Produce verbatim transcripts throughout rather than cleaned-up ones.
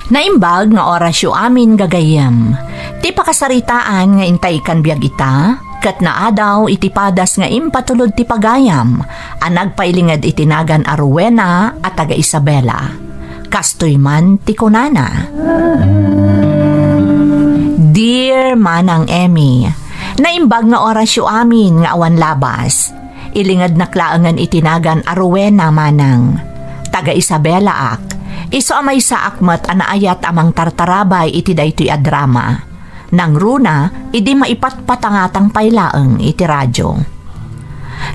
Naimbag nga orasyo amin, gagayyem. Ti pakasaritaan nga intay kan biag ita, ket naadaw iti padas nga impatulod ti pagayam a nagpailinged iti nagan a Rowena a taga Isabela. Kastoy man ti kunana, "Dear Manang Emmy, naimbag nga orasyo amin nga awan labas. Ilingednak laengen iti nagan a Rowena, manang. Taga Isabelaak. Isu a maysaak met a naayat a mangtartarabay iti daytoy a drama. Nangruna, idi maipatpatangatang pay laeng iti radyo."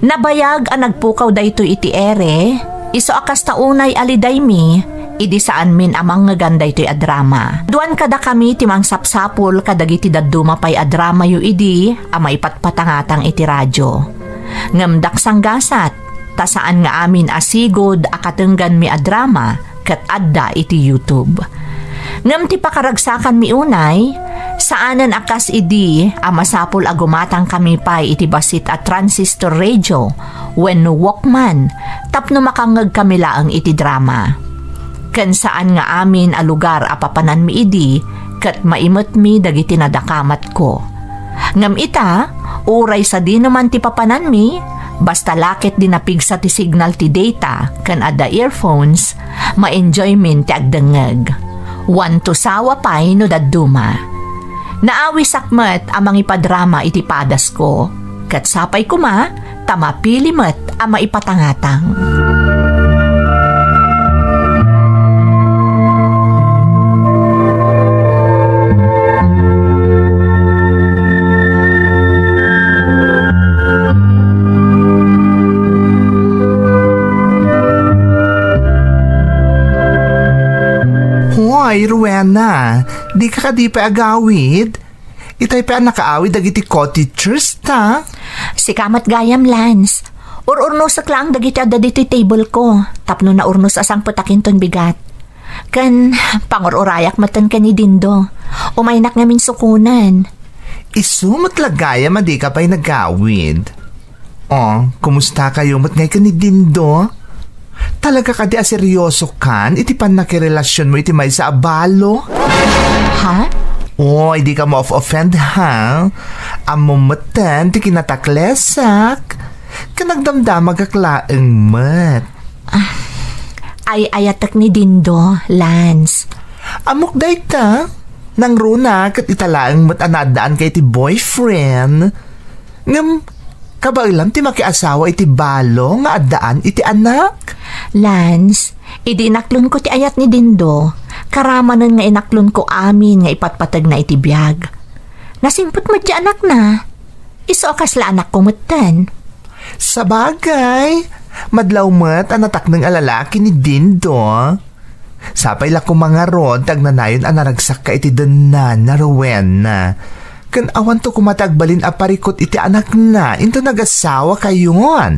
Nabayag a nagpukaw daytoy iti ere, isu a kasta unay a lidaymi, idi saanmin a mangngegan daytoy a drama. Aduan kadakami ti mangsapsapul kadagiti dadduma pay a dramayo idi a maipatpatangatang iti radyo. Ngem dak sanggasat, ta saan nga amin a sigud a katengganmi a drama ket adda iti YouTube. Ngem ti pakaragsakanmi unay, saanen a kas idi a masapul a gumatangkami pay iti bassit a transistor radio wenno Walkman tapno makangngegkami laeng iti drama. Ken saan nga amin a lugar a papananmi idi ket maimetmi dagiti nadakamatko. Ngem ita, uray sadino man ti papananmi, basta la ket di napigsa ti signal ti data ken adda earphones, ma-enjoymin ti agdengngeg. Wen to sawa pay no dadduma. Naawisak met a mangipadrama iti padasko, ket sapay koma ta mapili met a maipatangatang. Hoy, Rowena, dika kadi pay agawid? Itay pay a nakaawid dagiti cottagers, ta? Sika met gayam, Lance. Ur-urnosek laeng dagiti adda ditoy table ko, tapno naurnos a sangpetak inton bigat. Ken pangur-urayak metten ken ni Dindo. Umaynak ngamin sukonen. Isu met la gayam a dika pay nagawid. Oh, kumusta kayo met ngay ken ni Dindo? Talaga kadi a seryoso kan iti pannakirelasionmo iti maysa a balo? Ha? Oy, dika ma-offend, ha? Ammom metten ti kinataklesak. Ken nagdamdamagak laeng met. Ah, ay-ayatek ni Dindo, Lance. Ammok dayta. Nangruna ket ita laeng met a naaddaanka iti boyfriend. Ngem, kabaelam ti makiasawa iti balo nga addaan iti anak? Lance, idi inaklonko ti ayat ni Dindo, karamanen nga inaklonko amin nga ipatpategna iti biag. Nasingpet met ti anakna. Isu a kasla anakko metten. Sabagay, madlaw met a natakneng a lalaki ni Dindo. Sapay la koma ngarud ti agnanayon a naragsakka iti denna, Rowena. Ken awanto koma ti agbalin a parikut iti anakna inton agasawakayon.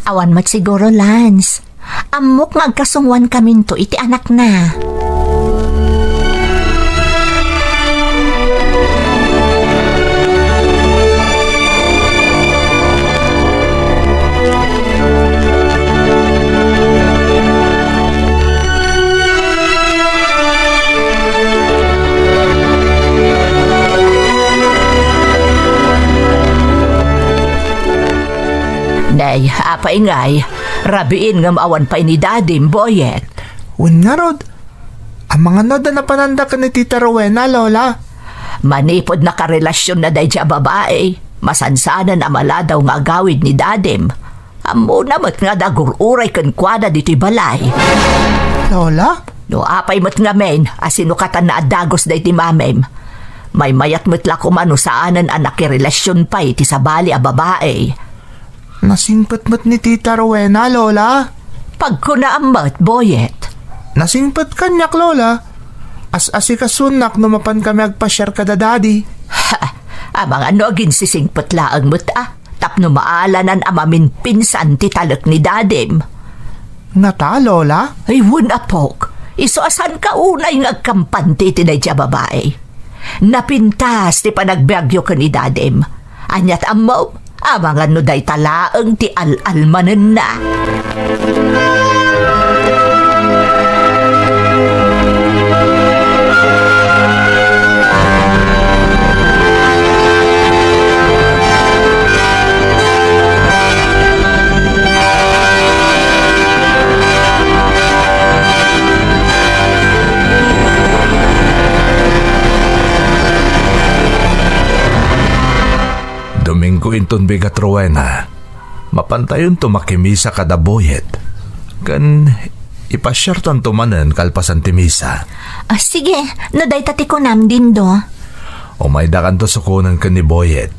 Awan met siguro, Lance. Ammok nga agkasungoankaminto iti anakna. Nay, apay ngay, rabiin ngem awan pay ni Dadim, Boyet. Wen ngarud, amangan no adda napananda ken ni Tita Rowena, Lola? Manipud nakarelasionna daydiay a babai, masansanen a maladaw nga agawid ni Dadim. Ammona met nga adda agur-uray kenkuana ditoy balay. Lola? No apay met ngamin a sinukatanna a dagus daytoy mamim, maymayat met la koma no saanen a nakirelasion pay ti sabali a babai. Nasingpet met ni Tita Rowena, Lola. Pagkunaam met, Boyet. Nasingpet kaniak, Lola. As-asikasunak no mapan kami agpasiar kada Daddy. Ha! Amangan no aginsisingpet laeng met a, tapno maalanan a maminpinsan ti talek ni Dadim. Ngata, Lola? Ay, wen, apok. Isu a saanka unay nga agkampante iti daydiay a babai. Napintas ti panagbiagyo ken ni Dadim. Aniat ammom, amangan no dayta laeng ti al-almanenna. Inton bigat, Rowena, mapantayonto makimisa kada Boyet. Ken ipasiartanto manen kalpasan ti misa. Ah, sige, no dayta ti kunam, Dindo. Umaydakanto sukonen ken ni Boyet.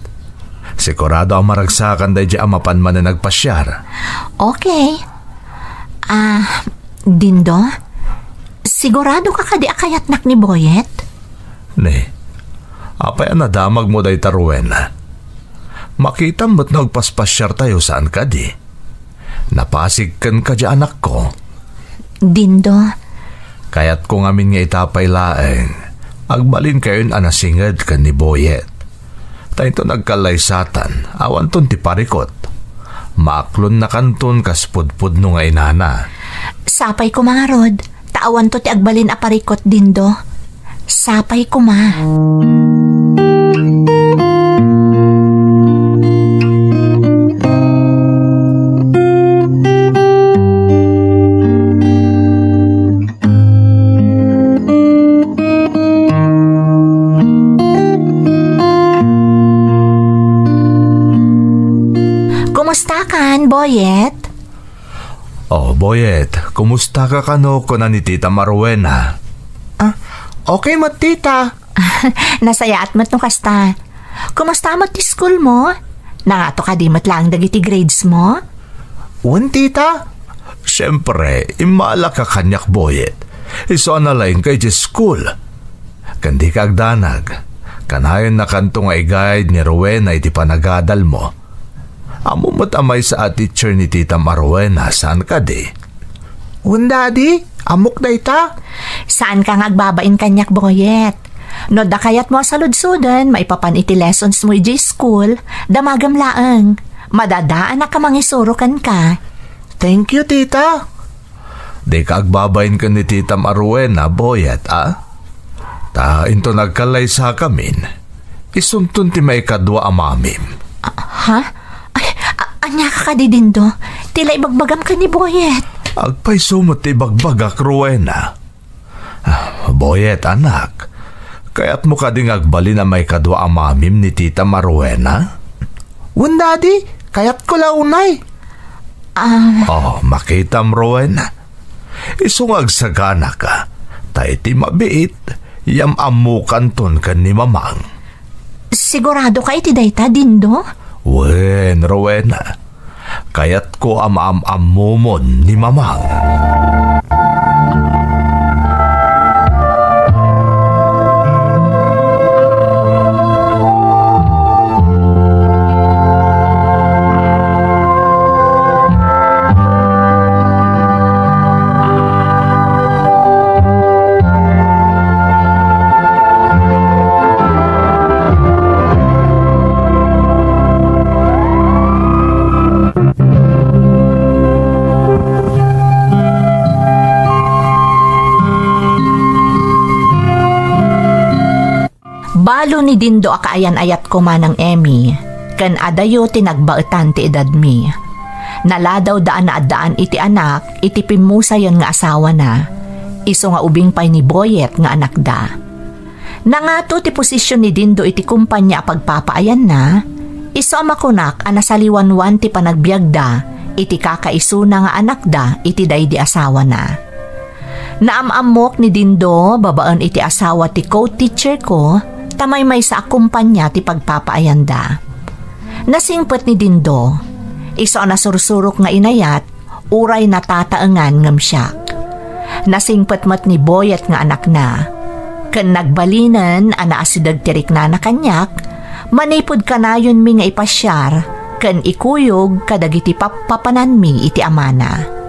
Sigurado a maragsakan daydi a mapan manen agpasiar. Okay. Ah, Dindo, sigurado ka kadi a kayatnak ni Boyet? Ne, apay a nadamagmo dayta, Rowena? Makitam met no agpaspasiartayo, saan kadi? Napasig kenka, anakko. Dindo. Kayatko ngamin nga ita pay laeng, agbalinkayon a nasinged ken ni Boyet. Ta inton agkallaysatan, awanton ti parikot. Maaklonnakanton kas pudpudno nga inana. Sapay koma ngarud, ta awanto ti agbalin a parikot, Dindo. Sapay koma. Kumustakan, Boyet? Oh, Boyet, kumusta ka kano, kuna ni Tita Marwena? Ah, okay met, Tita. Nasayaat met no kasta. Kumusta met ti school mo? Nangato kadi met laeng dagiti grades mo? Wen, Tita. Siyempre, immala ka kaniak, Boyet. Isu a nalaing ka iti school. Ken di ka agdanag. Kanayon nakanto nga i-guide ni Rowena iti panagadal mo. Ammo met a maysa a teacher ni Tita Marwena, saan kadi? Wen, Daddy, ammok dayta. Saan ka nga agbabain kaniak, Boyet. No adda kayatmo a saludsoden maipapan iti lessons mo idiay school, damagem laeng. Madadaanak a mangisuro kenka. Thank you, Tita. Di ka agbabain ken ni Tita Marwena, Boyet, a? Ta inton agkallaysakamin, isunton ti maikadua a mamim. Ah, ha? Ay, a-, ania ka kadi, Dindo? Ti la ibagbagam ken ni Boyet. Agpayso met ti ibagbagak, Rowena. Ah, Boyet, anak, kayatmo kadi nga agbalin a maikadua a mamim ni Tita Marwena? Wen, Daddy, kayatko la unay. Ah. Oh, makitam, Rowena. Isu nga agsaganaka, ta iti mabiit, yam-ammokanton ken ni Mamang. Sigurado ka iti dayta, Dindo? Wen, Rowena. Kayatko a maam-ammomon ni Mamang. Balo ni Dindo a kaayan-ayat koma nang Emmy, ken adayo ti nagbaetan ti edadmi. Naladawda a naaddaan iti anak iti pimmusayen nga asawana, isu nga ubing pay ni Boyet nga anakda. Nangato ti posisyon ni Dindo iti kumpanya a pagpapaayanna, isu a makunak a nasaliwanwan ti panagbiagda iti kakaisuna nga anakda iti daydi asawana. Naam-ammok ni Dindo babaen iti asawa ti co-teacher ko, ta maymaysa a kumpanya ti pagpapaayanda. Nasingpet ni Dindo, isu a nasursurok nga inayat, uray natataengan ngem siak. Nasingpet met ni Boyet nga anakna, ken nagbalinen a naasideg ti riknana kaniak, manipud kanayonmi nga ipasiar ken ikuyog kadagiti pappapananmi iti amana.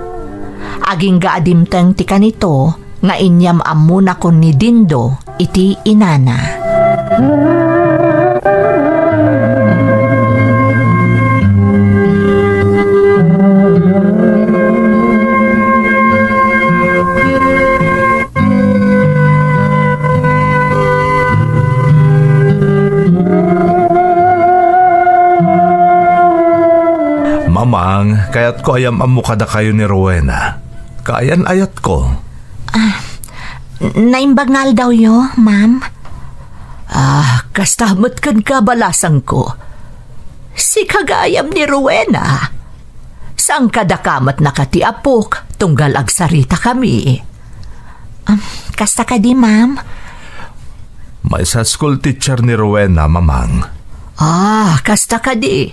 Agingga a dimteng ti kanito nga inyam-ammonakon ni Dindo iti inana. Mamang, kayatko a yam-ammo kadakayo ni Rowena. Kaayan-ayatko. Ah, naimbag nga aldawyo, ma'am. Ah, kasta met kenka, balasangko. Sika gayam ni Rowena. Saan kadaka met naka ti apok, tunggal agsaritakami. Um, kasta kadi, ma'am? Maysa school teacher ni Rowena, Mamang. Ah, kasta kadi.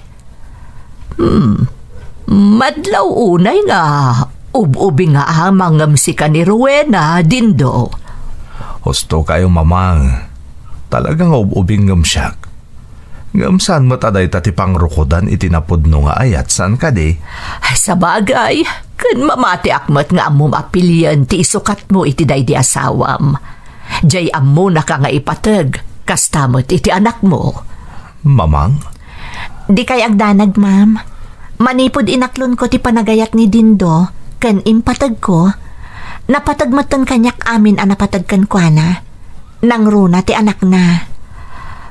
Hmm. Madlaw unay nga ub-ubing nga amang ngem sika ni Rowena, Dindo. Husto kayo, Mamang. Talaga nga ub-ubing ngem siak. Ngem saan met a dayta ti pangrukodan iti napudno nga ayat, saan kadi? Sabagay, ken mamatiak met nga ammom a pilien ti isukatmo iti daydi asawam. Jay ammonaka nga ipateg, kasta met iti anakmo. Mamang? Dikay agdanag, ma'am. Manipud inaklonko ti panagayat ni Dindo ken impategko, napateg metten kaniak amin a napateg kenkuana. Nangruna ti anakna.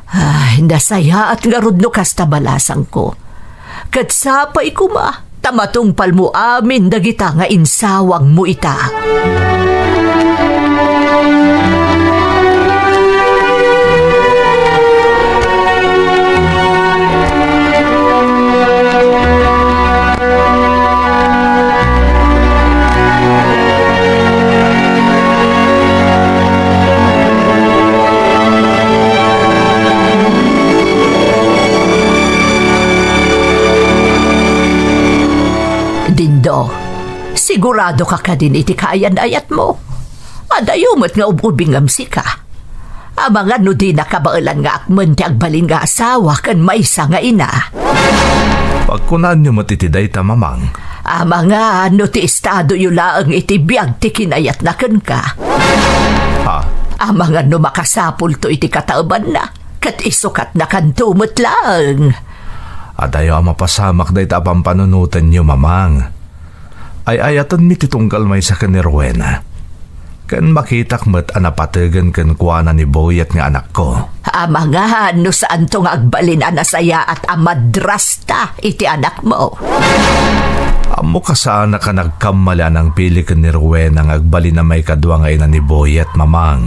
Ay, nasayaat ngarud no kasta balasangko. Ket sapay koma, ta matungpalmo amin dagita nga insawangmo ita. Dindo, sigurado ka kadin iti kaayan-ayatmo? Adayo met nga ub-ubingem sika. Amangan no dina kabaelan nga akmen ti agbalin nga asawa ken maysa nga ina. Pagkunaanyo met iti dayta, Mamang. Amangan no ti estadoyo laeng iti biag ti kinayatna kenka. Ha? Amangan no makasapulto iti kataebanna, ket isukatnakanto met laeng. Adayo a mapasamak dayta a pampanunotenyo, Mamang. Ay-ayatenmi ti tunggal maysa ken ni Rowena. Ken makitak met a napategen kenkuana ni Boyet nga anakko. Amangan no saanto nga agbalin a nasayaat a madrasta iti anakmo. Ammok a saanak a nagkamali a nangpili ken ni Rowena nga agbalin a maikadua nga ina ni Boyet, Mamang.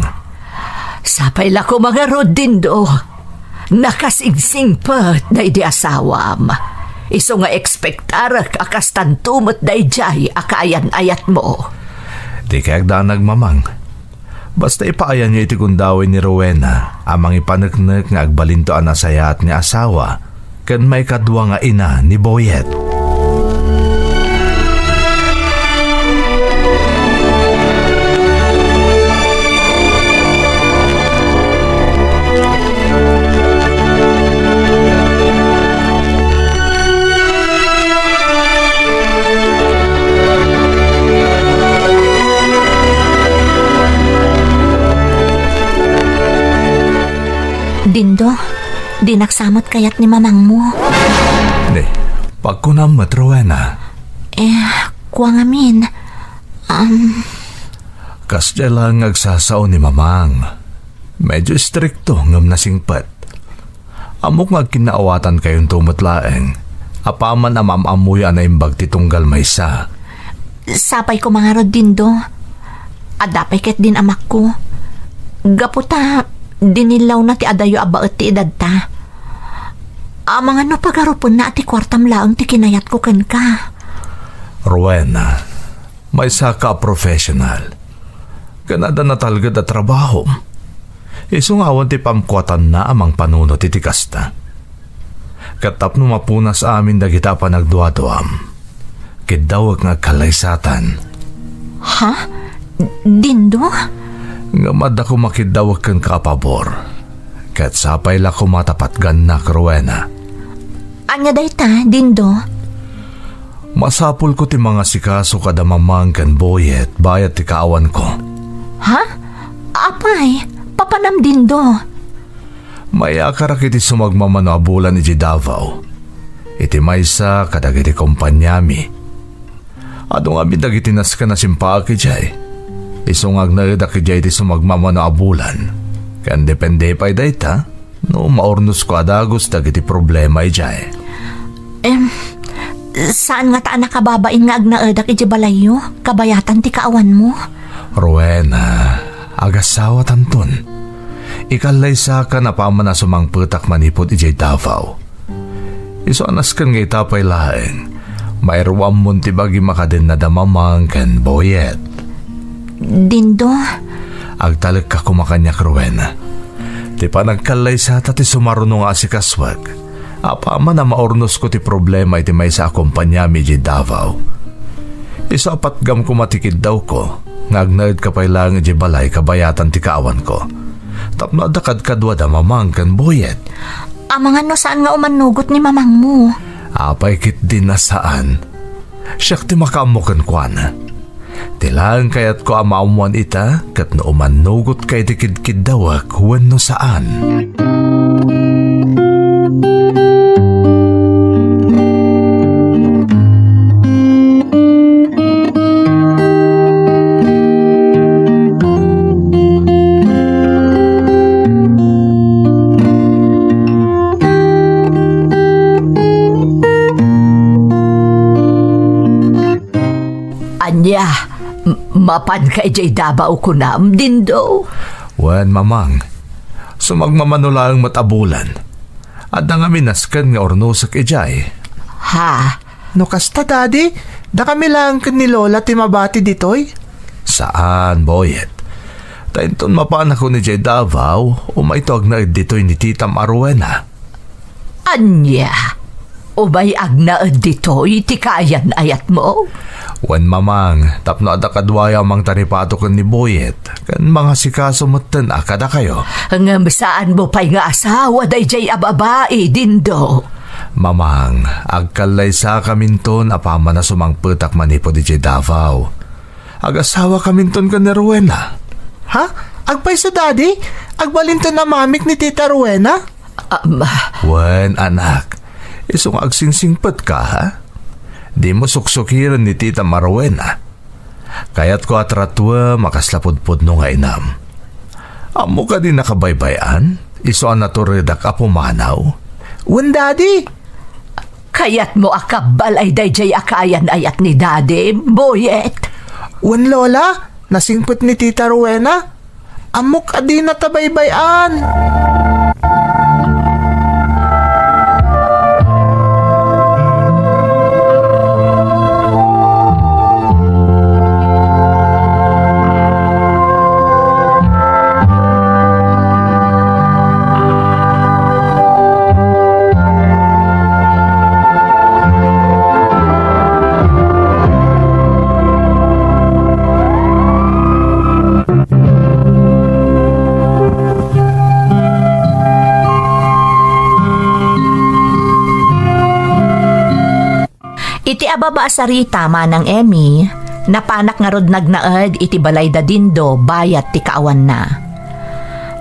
Sapay la koma ngarud, Dindo. Nakasingsingpet daydi asawam. Isu nga ekspektarek a kastanto met daydiay a kaayan-ayatmo. Dikay agdanag, Mamang. Basta ipaayanyo iti gundaway ni Rowena a mangipaneknek nga agbalinto a nasayaat nga asawa ken maikadua nga ina ni Boyet. Dindo, dinak sa met kayat ni mamangmo. Ni, pagkunam met, Rowena. Eh, kua ngamin, um, Kasdiay laeng nga agsasao ni mamang. Medyo istrikto ngem nasingpet. Ammok nga agkinnaawatankayonto met laeng, apaman a maam-ammoyo a naimbag ti tunggal maysa. Sapay koma ngarud, Dindo. Adda pay ket din amakko. Gapu ta dinillawna ti adayo a baet ti edadta. Amangan no pagarupenna a ti kuartam laeng ti kinayatko kenka. Rowena, maysaka a professional. Ken adda natalged a trabahom. Isu nga awan ti pamkuatanna a mangpanunot iti kasta. Ket tapno mapunas amin dagita a panagduaduam, kiddawek nga agkallaysatan. Ha? Dindo? Ngem adda koma kiddawek kenka a pabor. Ket sapay la koma ta patgannak, Rowena. Ania dayta, Dindo? Masapulko ti mangasikaso kada mamang ken Boyet bayat ti kaawanko. Ha? Apay, papanam, Dindo? Mayakarak iti sumagmamano a bulan idiay Davao. Iti maysa kadagiti kompaniami. Adu ngamin dagiti nasken a simpaak idiay. Isu nga agnaedak idiay iti sumagmamano a bulan. Ken depende pay dayta no maurnosko a dagus dagiti problema idiay. Em, saan ngata a nakababain nga agnaedak idiay balayyo, kabayatan ti kaawanmo? Rowena, agasawatanton. Ikallaysakan apaman a sumangpetak manipud idiay Davao. Isu a nasken nga ita pay laeng, mairuammon ti bagim a kadennada Mamang ken Boyet. Dindo? Agtalekka koma kaniak, Rowena. Ti panagkallaysata ti sumaruno nga asikasuek. Apaman a maurnosko ti problema iti maysa a kompaniami idiay Davao. Isu a patgam koma ti kiddawko, nga agnaedka pay laeng idiay balay kabayatan ti kaawanko. Tapno adda kadkaduada Mamang ken Boyet. Amangan no saan nga umannugot ni mamangmo. Apay ketdi a saan? Siak ti makaammo kenkuana. Ti laeng kayatko a maammoan ita, ket no umannugotka iti kidkiddawek wenno saan. Ania, m-, mapanka idiay Davao kunam, Dindo? Wen, Mamang. Sumagmamano laeng met a bulan. Adda ngamin nasken nga urnosek idiay. Ha? No kasta, Daddy, dakami laeng ken ni Lola ti mabati ditoy? Saan, Boyet. Ta inton mapanakon idiay Davao, umayto agnaed ditoy ni titam a Rowena. Ania? Umay agnaed ditoy ti kaayan-ayatmo? Wen, Mamang, tapno adda kaduayo a mangtaripato ken ni Boyet, ken mangasikaso metten a kadakayo. Ngem saanmo pay nga asawa daydiay a babai, Dindo? Mamang, agkallaysakaminton apaman a sumangpetak manipud idiay Davao. Agasawakaminton ken ni Rowena. Ha? Agpayso, Daddy? Agbalinton a mamik ni Tita Rowena? Am, Wen, anak, isu nga agsingsingpetka, ha? Dimo suksukiren ni Tita Rowena. Kayatko a tratuem a kasla pudpudno nga inam. Ammok a di nakabaybay-an? Isu a naturedak a pumanaw? Wen, Daddy. Kayatmo a kabbalay daydiay a kaayan-ayat ni Daddy, Boyet? Wen, Lola, nasingpet ni Tita Rowena. Ammok a dinata baybay-an. Iti ababa a sarita, Manang Emmy, napanak ngarud nagnaed iti balay da Dindo bayat ti kaawanna.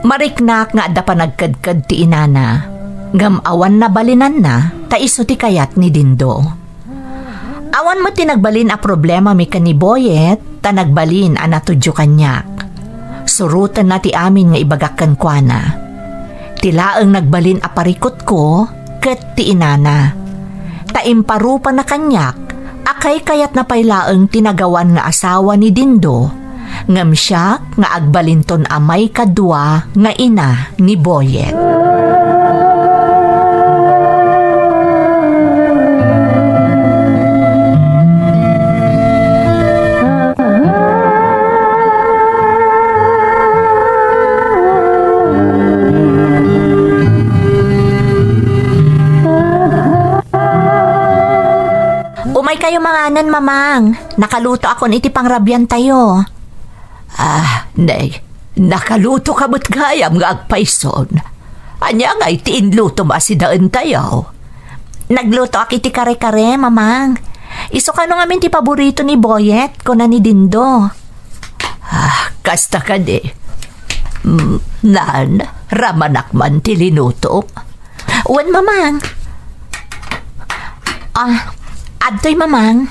Mariknak nga adda panagkedked ti inana, ngem awan nabalinanna ta isu ti kayat ni Dindo. Awan met ti nagbalin a problemami ken ni Boyet, ta nagbalin a natudyo kaniak. Surotenna ti amin nga ibagak kenkuana. Ti laeng nagbalin a parikutko ket ti inana. Ta imparupana kaniak a kaykayatna pay laeng ti nagawan nga asawa ni Dindo, ngem siak nga agbalinton a maikadua nga ina ni Boyet. Umay kayo manganen, Mamang. Nakalutoakon iti pangrabiantayo. Ah, nay, nakalutoka met gayam nga agpayson. Ania ngay ti inlutom a sidaentayo? Naglutoak iti kare-kare, Mamang. Isu kano ngamin ti paborito ni Boyet, kuna ni Dindo. Ah, kasta kadi. Mm, nan, ramanak man ti linutom. Wen, Mamang. Ah, adtoy, Mamang.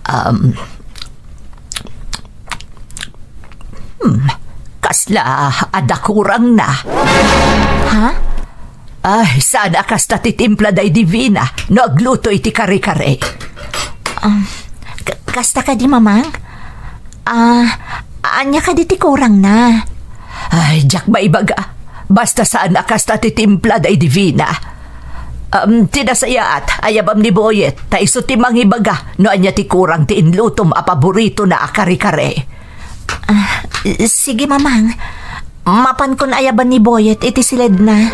Um, hmm, kasla adda kurangna. Ha? Ay, saan a kasta ti timpla da Divina no agluto iti kare-kare. Um, k-, kasta kadi, Mamang? Ah, ania kadi ti kurangna? Ay, diak maibaga. Basta saan a kasta ti timpla da Divina. Um, ti nasayaat, ayabam ni Boyet, ta isu ti mangibaga no ania ti kurang ti inlutom a paboritona a kare-kare. Ah, sige, Mamang. Mapankon ayaban ni Boyet iti siledna.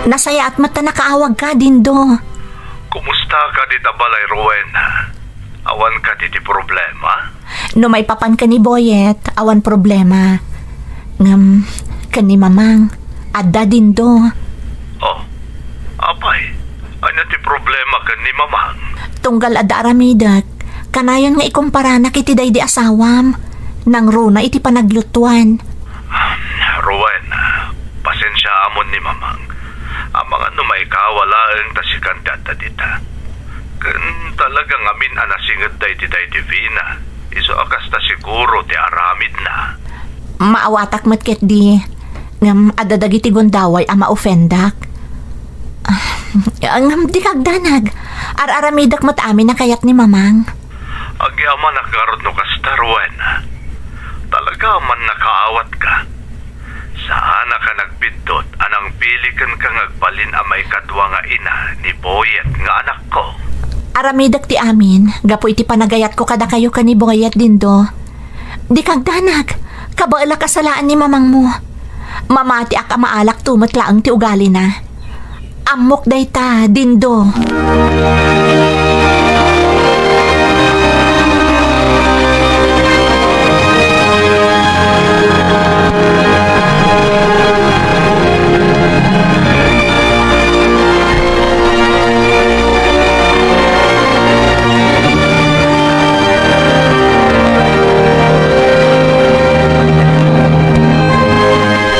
Nasayaat met ta nakaawagka, Dindo. Kumusta ka dita balay, Rowena? Awan ka diti problema? No maipapan ken ni Boyet, awan problema. Ngem, ken ni Mamang, adda, Dindo. Oh, apay, ania ti problema ken ni Mamang? Tunggal adda aramidek, kanayon nga ikumparanak iti daydi asawam. Nangruna iti panaglutuan. Rowena, pasensiaamon ni Mamang. Amangan no maikawa laeng ta sikan ti adda dita. Ken talaga ngamin a nasingedda iti daydi Vina, isu a kasta siguro ti aramidna. Maawatak met ketdi, ngem adda dagiti gundaway a maofendak. Ah, ngem di kagdanag, ar-aramidek met amin a kayat ni Mamang. Agyamanak ngarud no kasta, Rowena. Talaga man nakaawatka. Saanak a nagbiddut a nangpili kenka nga agbalin a maikadua nga ina ni Boyet nga anakko. Aramidek ti amin gapu iti panagayatko kadakayo ken ni Boyet, Dindo. Di kagdanag, kabaelak a salaen ni mamangmo. Mamatiak a maalakto met laeng ti ugalina. Ammok dayta, Dindo.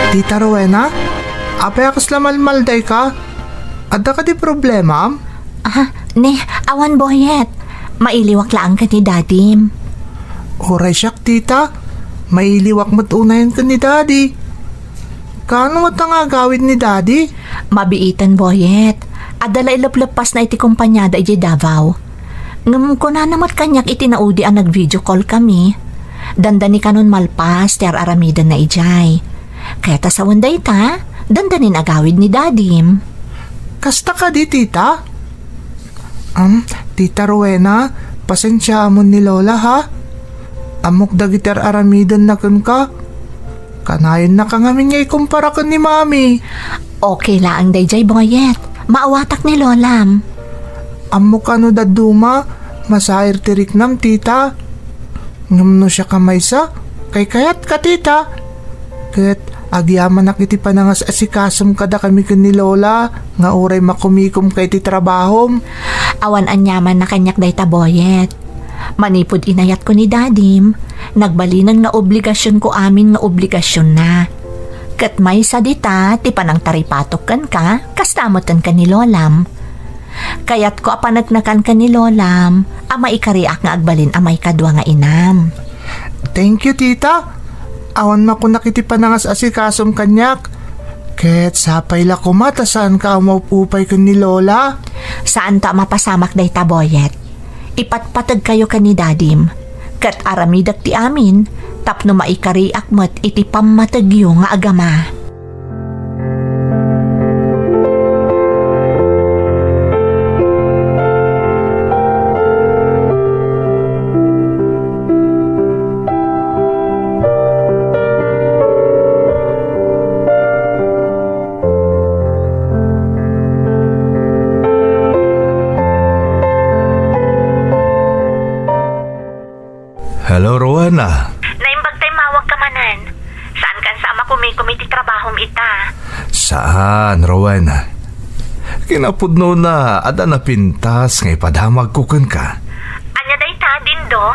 Tita Rowena? Apay a kasla malmaldayka? Adda kadi problemam? Ah, ne, awan, Boyet. Mailiwak laeng ken ni Dadim. Uray siak, tita. Mailiwak met unayen ken ni Dadi. Kaano met nga agawid ni Dadi? Mabiiten, Boyet. Adda la ilepleppasna iti kompaniada idiay Davao. Ngem kunana met kaniak iti naudi a nag-video call kami. Dandani kanon malpas ti ar-aramidenna idiay. Kayat a sawen dayta, dandanin agawid ni Dadim. Kasta kadi, tita? Am, Tita Rowena, pasensiaamon ni Lola, ha? Ammok dagiti ar-aramidenna kenka. Kanayonnaka ngamin nga ikumpara ken ni Mami. Okay laeng daydiay, Boyet. Maawatak ni Lolam. Ammok a no dadduma, masair ti riknam, tita. Ngem no siak a maysa, kaykayatka, tita. Ket agyamanak iti panangas-asikasom kadakami ken ni Lola nga uray makumikomka iti trabahom. Awan aniamanna kaniak dayta, Boyet. Manipud inayatko ni Dadim, nagbalinen nga obligasionko amin nga obligasionna. Ket maysa dita ti panangtaripatok kenka, kasta metten ken ni Lolam. Kayatko a paneknekan ken ni Lolam a maikariak nga agbalin a maikadua nga inam. Thank you, tita. Awan makunak iti panangas-asikasom kaniak. Ket sapay la koma ta saanka a maupupay ken ni Lola. Saanto a mapasamak dayta, Boyet. Ipatpategkayo ken ni Dadim, ket aramidek ti amin tapno maikariak met iti pammategyo nga agama. Hello, Rowena. Naimbag ta immawagka manen. Saankan sa a makumikom iti trabahom ita? Saan, Rowena. Kinapudnona, adda napintas nga ipadamagko kenka. Ania dayta, Dindo?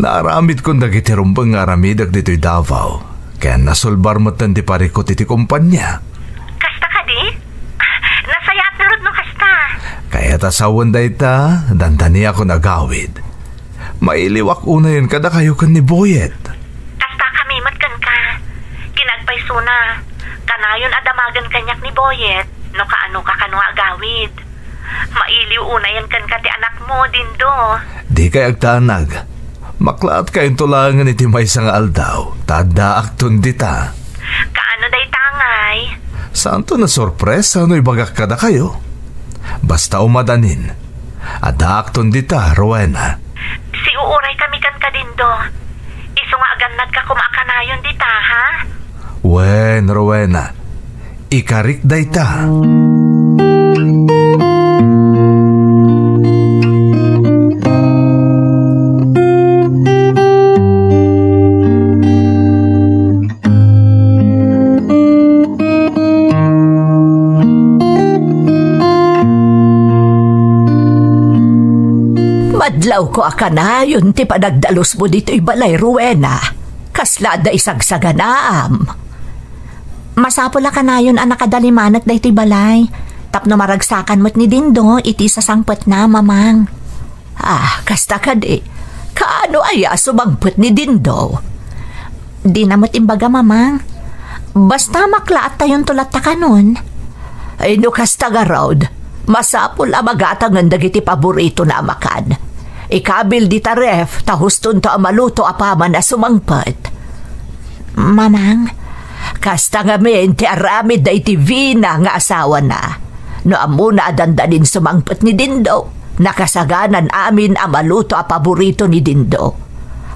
Naaramidkon dagiti rumbeng nga aramidek ditoy Davao. Ken nasulbar metten ti parikut iti kompania. Kasta kadi? Nasayaat ngarud no kasta. Kayat a sawen dayta, dandaniakon agawid. Mailiwak unayen kadakayo ken ni Boyet. Kasta kami met kenka. Kinagpaysona, kanayon a damagen kaniak ni Boyet no kaanoka kano nga agawid. Mailiw unayen kenka ti anakmo, Dindo. Dikay agdanag. Maklaatkayonto laengen iti maysa nga aldaw, ta addaakton dita. Kaano dayta ngay? Saanton a sorpresa no ibagak kadakayo? Basta umadanin, addaakton dita, Rowena. Siuuray kami kenka, Dindo. Isu nga agannadka koma a kanayon dita, ha? Wen, Rowena. Ikarik dayta. Madlawko a kanayon ti panagdalusmo ditoy balay, Rowena. Kasla adda isagsaganaam. Masapul a kanayon a nakadalimanek daytoy balay, tapno maragsakan met ni Dindo iti sasangpetna, Mamang. Ah, kasta kadi. Kaano aya a sumangpet ni Dindo? Dina met imbaga, Mamang. Basta maklaattayonto latta kanon. Ay, no kasta ngarud, masapul a magatangen dagiti paboritona a makan. Ikabil dita ref, ta hustonto a maluto apaman a sumangpet. Mamang, kasta ngamin ti aramid daydi Vina nga asawana. No ammona a dandanin sumangpet ni Dindo, nakasaganan amin a maluto a paborito ni Dindo.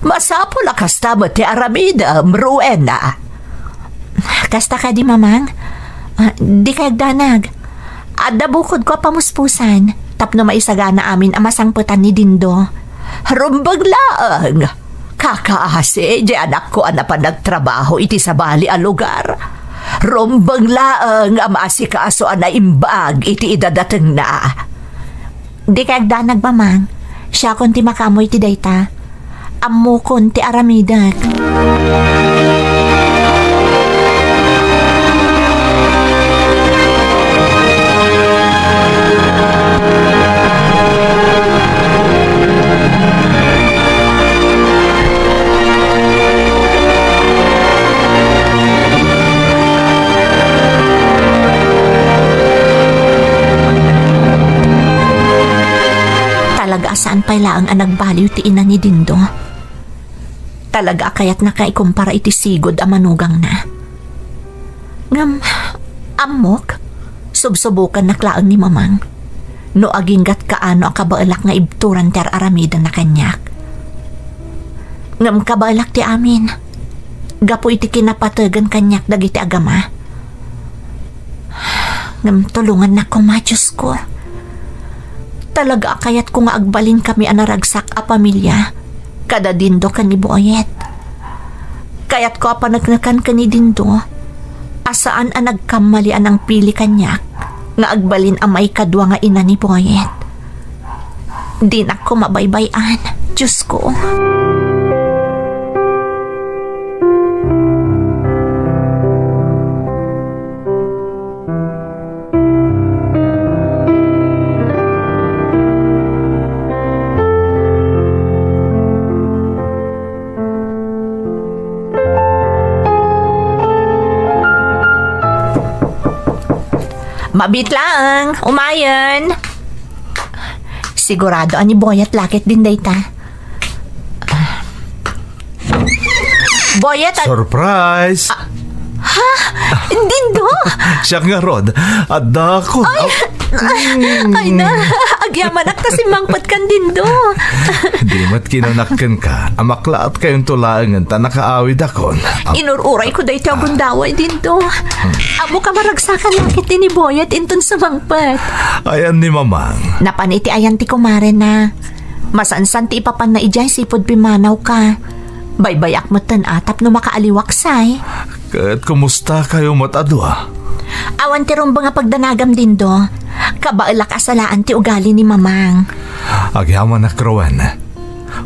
Masapul a kasta met ti aramidem, Rowena. Kasta kadi, Mamang? Ah, dikay agdanag. Adda bukodko a pamuspusan tapno maisagana amin a masangpetan ni Dindo. Rumbeng laeng! Kakaasi diay anakko a napan nagtrabaho iti sabali a lugar. Rumbeng laeng a maasikaso a naimbag iti idadatengna. Dikay agdanag, Mamang. Siakon ti makaammo iti dayta. Ammokon ti aramidek. Talaga a saan pay laeng a nagbaliw ti ina ni Dindo. Talaga a kayatna nga ikumpara iti sigud a manugangna. Ngem, ammok, subsubokannak laeng ni Mamang. No aginggat kaano a kabaelak nga ibturan ti ar-aramidenna kaniak. Ngem kabaelak ti amin. Gapu iti kinapategen kaniak dagiti agama. Ngem tulongannak koma, Diosko. Talaga a kayatko nga agbalinkami a naragsak a pamilia kada Dindo ken ni Boyet. Kayatko a paneknekan ken ni Dindo a saan a nagkammali a nangpili kaniak nga agbalin a maikadua nga ina ni Boyet. Dinak koma baybay-an, Diosko. Mabiit laeng, umayen. Sigurado a ni Boyet la ketdin dayta. Boyet, a- Surprise! Ah, ha? Dindo? Siak ngarud, addakon. Ay! Mm. Ay na, agyamanak ta simmangpet kan Dindo. Di met kinanak kenka, a maklaatkayonto laengen ta nakaawidakon. Inur-urayko daytoy a gundaway, Dindo. Ammok a maragsakan la ketdi ni Boyet inton sumangpet. Ayan ni Mamang. Napan iti ayan ti kumarena. Masansan ti ipapanna idiay sipud pimmanawka. Baybay-ak metten a tapno makaaliwak say. Ket kumustakayo met a dua? Awan ti rumbeng a pagdanagam, Dindo. Kabaelak a salaan ti ugali ni Mamang. Agyamanak, Rowena.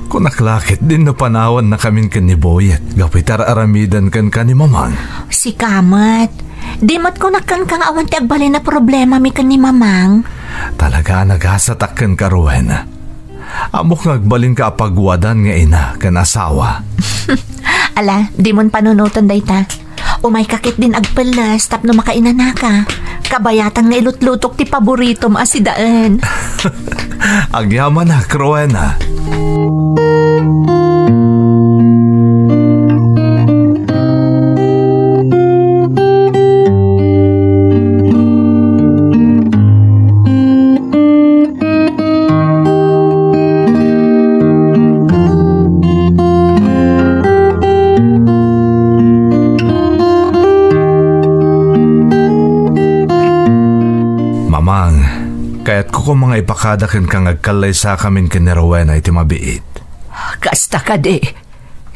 Kunak la ketdin no panawannakamin ken ni Boyet gapu iti ar-aramiden kenka ni Mamang. Sika met. Di met kunak kenka nga awan ti agbalin a problemami ken ni Mamang. Talaga a nagasatak kenka, Rowena. Ammok nga agbalinka a paguadan nga ina ken asawa. Ala, dimon panunoten dayta. Umayka ketdin agpelles tapno makainanaka. Kabayatan nga ilutlutok ti paboritom a sidaen. Agyamanak, Rowena. Mamang, kayatko koma nga ipakada kenka nga agkallaysakamin ken ni Rowena iti mabiit. Kasta kadi?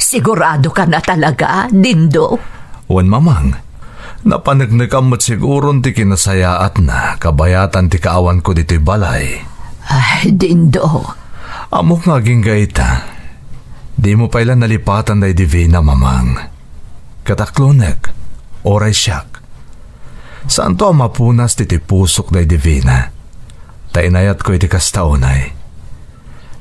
Siguradoka na talaga, Dindo? Wen, Mamang. Napaneknekan met siguron ti kinasayaatna kabayatan ti kaawanko ditoy balay. Ay, Dindo. Ammok nga agingga ita. Dimo pay la nalipatan day Divina, Mamang. Ket aklonek, uray siak. Saanto a mapunas ditoy pusok day Divina. Ta inayatko iti kasta unay.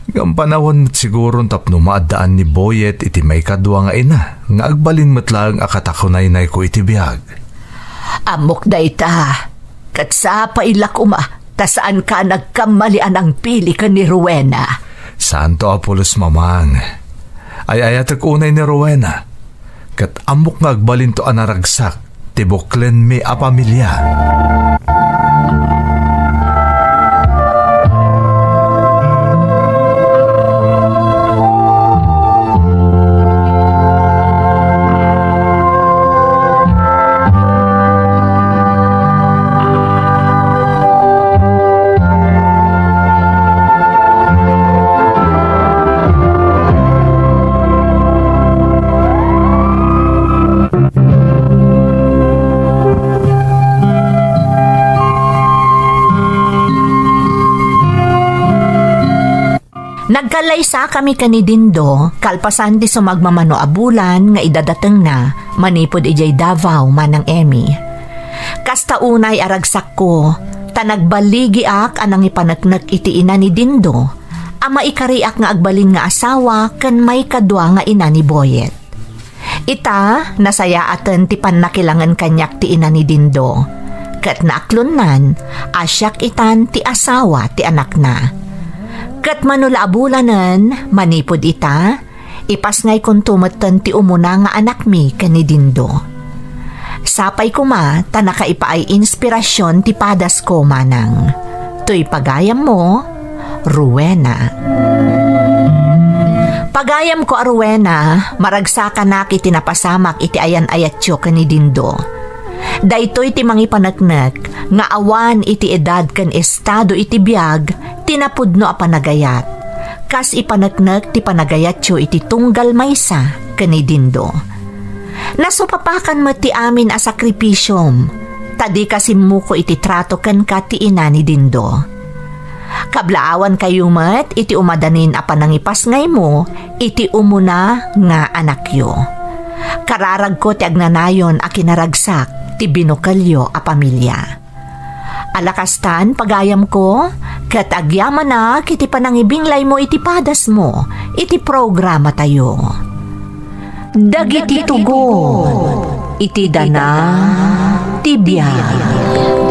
Ngem panawen met siguron tapno maaddaan ni Boyet iti maikadua nga ina nga agbalin met laeng a katakunaynayko iti biag. Ammok dayta, ket sapay la koma ta saanka a nagkammali a nangpili ken ni Rowena. Saanto a pulos, Mamang. Ay-ayatek unay ni Rowena. Ket ammok nga agbalinto a naragsak ti buklenmi a pamilia. Nagkallaysakami ken ni Dindo kalpasan ti sumagmamano a bulan nga idadatengna manipud idiay Davao, Manang Emmy. Kasta unay a ragsakko, ta nagbaligiak a nangipaneknek iti ina ni Dindo a maikariak nga agbalin nga asawa ken maikadua nga ina ni Boyet. Ita, nasayaaten ti pannakilangen kaniak ti ina ni Dindo. Ket naaklonnan a siak itan ti asawa ti anakna. Ket mano la a bulanen, manipud ita, ipasngaykonto metten ti umuna nga anakmi ken ni Dindo. Sapay koma ta nakaipaay inspirasyon ti padasko, Manang. Toy pagayammo, Rowena. Pagayamko a Rowena, maragsakanak iti napasamak iti ayan-ayatyo ken ni Dindo. Daytoy ti mangipaneknek nga awan iti edad ken estado iti biag ti napudno a panagayat, kas ipaneknek ti panagayatyo iti tunggal maysa ken ni Dindo. Nasupapakan met ti amin a sakripisiom, ta dika simmuko iti trato kenka ti ina ni Dindo. Kablaawankayo met iti umadanin a panangipasngaymo iti umuna nga anakyo. Kararagko ti agnanayon a kinaragsak ti binukelyo a pamilia. Ala kastan, pagayamko, ket agyamanak iti panangibinglaymo iti padasmo iti programatayo. Dagiti tugon iti dana ti biag.